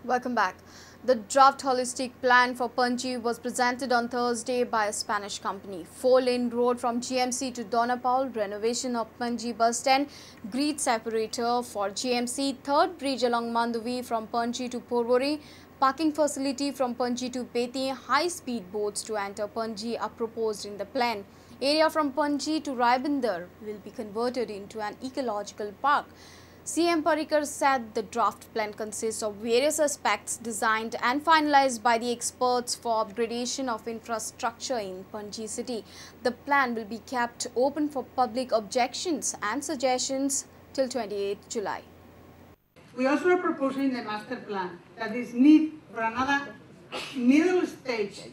Welcome back. The draft holistic plan for Panaji was presented on Thursday by a Spanish company. 4-lane road from GMC to Dona Paula, renovation of Panaji bus stand, grid separator for GMC, third bridge along Mandovi from Panaji to Porvorim, parking facility from Panaji to Beti, high-speed boats to enter Panaji are proposed in the plan. Area from Panaji to Ribandar will be converted into an ecological park. CM Parrikar said the draft plan consists of various aspects designed and finalized by the experts for upgradation of infrastructure in Panaji city. The plan will be kept open for public objections and suggestions till 28 July. We also are proposing the master plan that is need for another middle stage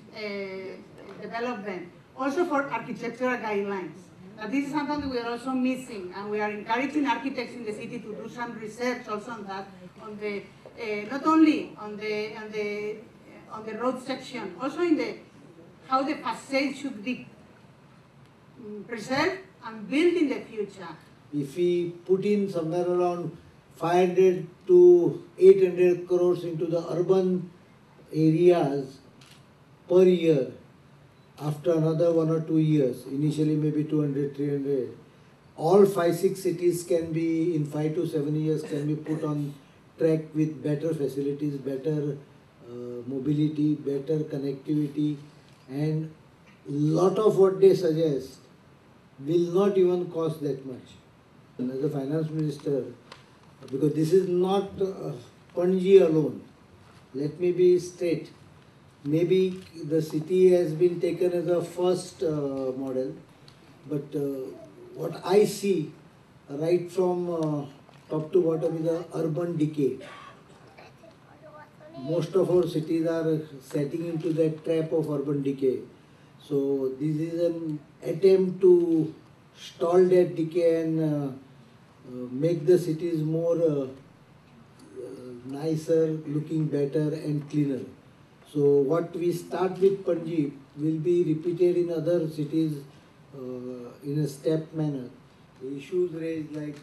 development, also for architectural guidelines. That this is something that we are also missing, and we are encouraging architects in the city to do some research also on that, on the not only on the road section, also in the how the facade should be preserved and built in the future. If we put in somewhere around 500 to 800 crores into the urban areas per year, after another 1 or 2 years, initially maybe 200, 300, all 5-6 cities can be, in 5 to 7 years, can be put on track with better facilities, better mobility, better connectivity, and lot of what they suggest will not even cost that much. And as a finance minister, because this is not Panaji alone, let me be straight. Maybe the city has been taken as a first model, but what I see right from top to bottom is the urban decay. Most of our cities are setting into that trap of urban decay. So this is an attempt to stall that decay and make the cities more nicer, looking better and cleaner. So what we start with Panaji will be repeated in other cities in a step manner. The issues raised like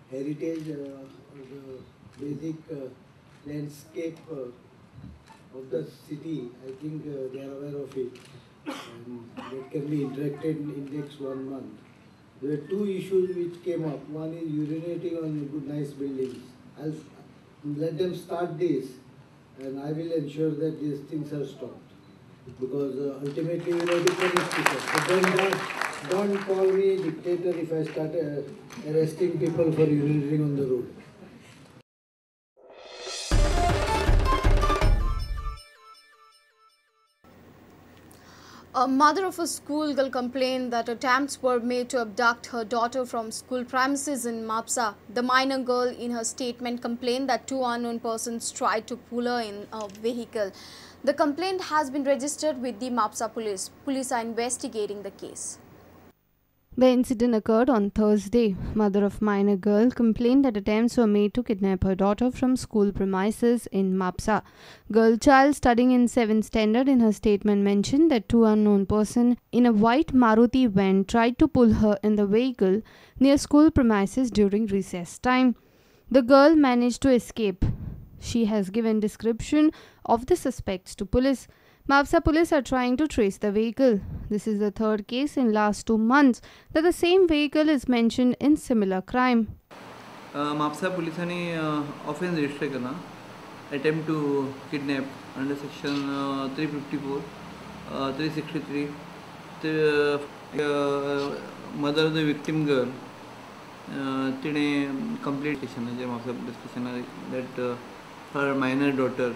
heritage, the basic landscape of the city, I think they are aware of it, and that can be interacted in next 1 month. There are two issues which came up. One is urinating on good, nice buildings. I'll let them start this, and I will ensure that these things are stopped, because ultimately we will have to punish people. So don't call me dictator if I start arresting people for urinating on the road. A mother of a schoolgirl complained that attempts were made to abduct her daughter from school premises in Mapsa. The minor girl in her statement complained that two unknown persons tried to pull her in a vehicle. The complaint has been registered with the Mapsa police. Police are investigating the case. The incident occurred on Thursday. Mother of minor girl complained that attempts were made to kidnap her daughter from school premises in Mapsa. Girl child studying in 7th standard in her statement mentioned that two unknown person in a white Maruti van tried to pull her in the vehicle near school premises during recess time. The girl managed to escape. She has given description of the suspects to police. Mapsa police are trying to trace the vehicle. This is the third case in last 2 months that the same vehicle is mentioned in similar crime. Mapsa पोलिसांनी offence register केला, attempt to kidnap under section 354, 363. Mother of the victim girl तिणें complaint स्टेशनाचेर, Mapusa police स्टेशनार, that her minor daughter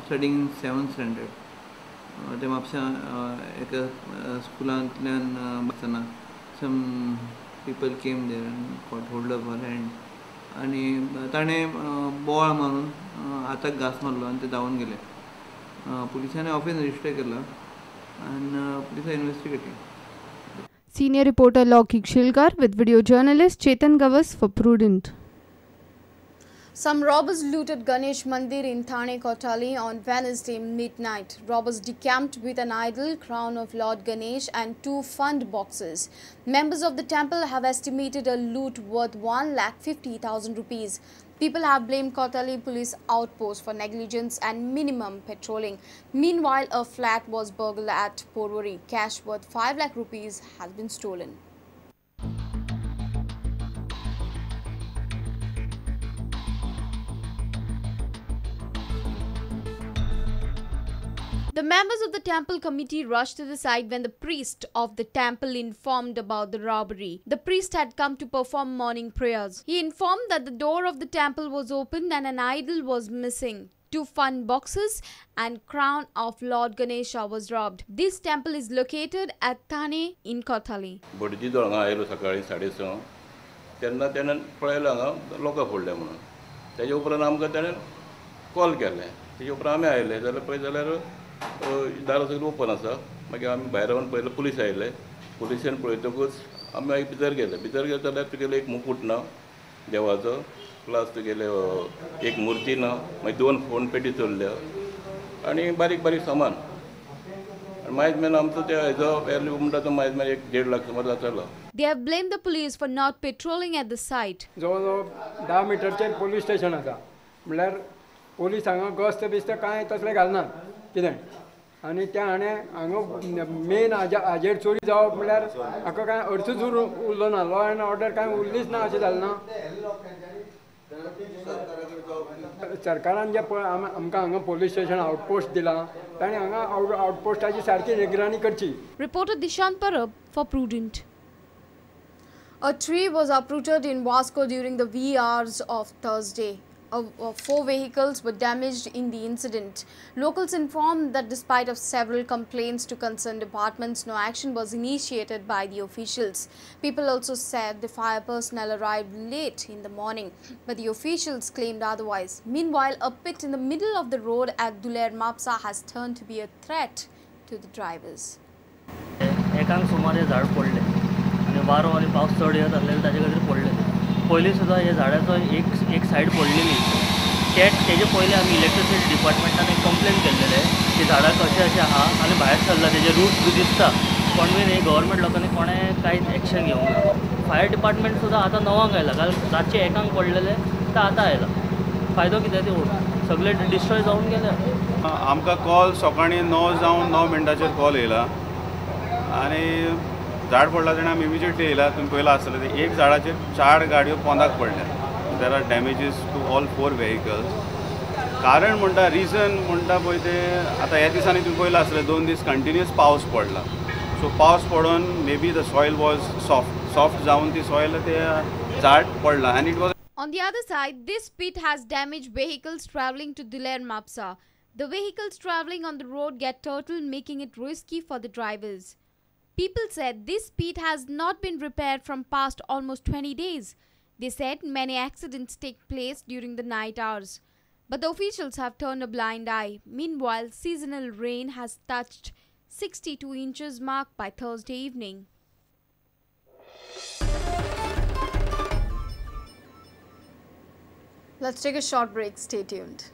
studying in 7th standard ते म्हापश्या एका स्कुलांतल्यान आसतना some people came there and caught hold of her hand आनी ताणें बोवाळ मारून हाताक घांस मारलो आनी ते धांवून गेले. पुलिसांनी ऑफेन्स रजिस्टर केला आनी police are investigating. Senior reporter Laukik Shilkar with video journalist Chetan Gavas for Prudent. Some robbers looted Ganesh Mandir in Thane Kotali on Wednesday midnight. Robbers decamped with an idol, crown of Lord Ganesh and 2 fund boxes. Members of the temple have estimated a loot worth 1,50,000 rupees. People have blamed Cortalim police outpost for negligence and minimum patrolling. Meanwhile, a flat was burgled at Porvorim. Cash worth 5 lakh rupees has been stolen. The members of the temple committee rushed to the site when the priest of the temple informed about the robbery. The priest had come to perform morning prayers. He informed that the door of the temple was opened and an idol was missing. 2 fund boxes and crown of Lord Ganesha was robbed. This temple is located at Thane in Cortalim. भटजी जो हांगा आयलो सकाळी 6:30 तेन्ना तेणें पळयलें हांगा लोकां फोडले म्हणून. तेजे उपरांत आमकां तेणें कॉल केलें. तेजे उपरांत आमी आयले जाल्यार पळय जाल्यार दारां सगळीं ओपन आसा. मागीर आमी भायर रावन पळयलें, पुलीस आयले. पुलिशेन पळयतकूच आमी मागीर भितर गेले. भितर गेले जाल्यार तुगेलो एक मुकूट ना देवाचो, प्लस तुगेले एक मुर्ती ना, मागीर 2 फोन पेटी चोरल्या आनी बारीक बारीक सामान. आनी मायज मेन आमचो ते हेजो वेल्यू म्हणटा तो मायज मेन 1-1.5 लाख सुमार जातलो. They have blamed the police for not patrolling at the site. जवळ जवळ 10 मिटरचेर पोलीस स्टेशन आसा, म्हणल्यार पोलीस हांगा गस्त बिस्त कांय तसलें घालनात कितें. आनी त्या हाणें हांगा मेन हाजेर चोरी जावप म्हणल्यार हाका कांय अर्थूच उरलो ना, लॉ एंड ऑर्डर कांय उरलीच ना अशें जालें ना. सरकारान जे पळय आमकां हांगा पोलीस स्टेशन आउटपोस्ट दिलां, ताणें हांगा आउटपोस्टाची सारकी निगराणी करची. Reporter Dishant Parab for Prudent. A tree was uprooted in Vasco during the wee hours of Thursday. 4 vehicles were damaged in the incident. Locals informed that despite of several complaints to concerned departments, no action was initiated by the officials. People also said the fire personnel arrived late in the morning, but the officials claimed otherwise. Meanwhile, a pit in the middle of the road at Duler Mapsa has turned to be a threat to the drivers. एकांक सुमार हे झाड पडले आनी वारो आनी पावस चड येत आसलेले ताजे खातीर पडले. पयलीं सुद्दां ह्या झाडाचो एक सायड पडलेली. तेजे पयलीं आमी इलेक्ट्रिसिटी डिपार्टमेंटान एक कंप्लेन केल्लेले की झाडां कशें अशें आहा आनी भायर सरला, तेजे रूट्स बी दिसता. कोण बीन हे गव्हर्मेंट लोकांनी कोणें कांयच एक्शन घेवंक ना. फायर डिपार्टमेंट सुद्दां आतां 9 आयला, काल रातचें 1 पडलेलें तर आतां आयला. फायदो कितें ते सगळे डिस्ट्रॉय जावन गेले. आमकां कॉल सकाळीं 9:09 कॉल येयला आनी झाड पडला तेन्ना आमी इमिजिएटली येयला. तुमी पळयलां आसतलें ते एक झाडाचेर 4 गाडयो पोंदाक पडल्या. There are damages to all 4 vehicles. कारण म्हणटा, रिजन म्हणटा पळय ते आतां ह्या दिसांनी तुमी पळयलां आसतलें 2 दीस कंटिन्युअस पावस पडला. सो पावस पडून maybe the soil was soft जावन ती सॉयल ते झाड पडला आनी it was. On the other side, this pit has damaged vehicles travelling to Duler Mapsa. The vehicles travelling on the road get turtled, making it risky for the drivers. People said this pit has not been repaired from past almost 20 days. They said many accidents take place during the night hours. But the officials have turned a blind eye. Meanwhile, seasonal rain has touched 62 inches mark by Thursday evening. Let's take a short break. Stay tuned.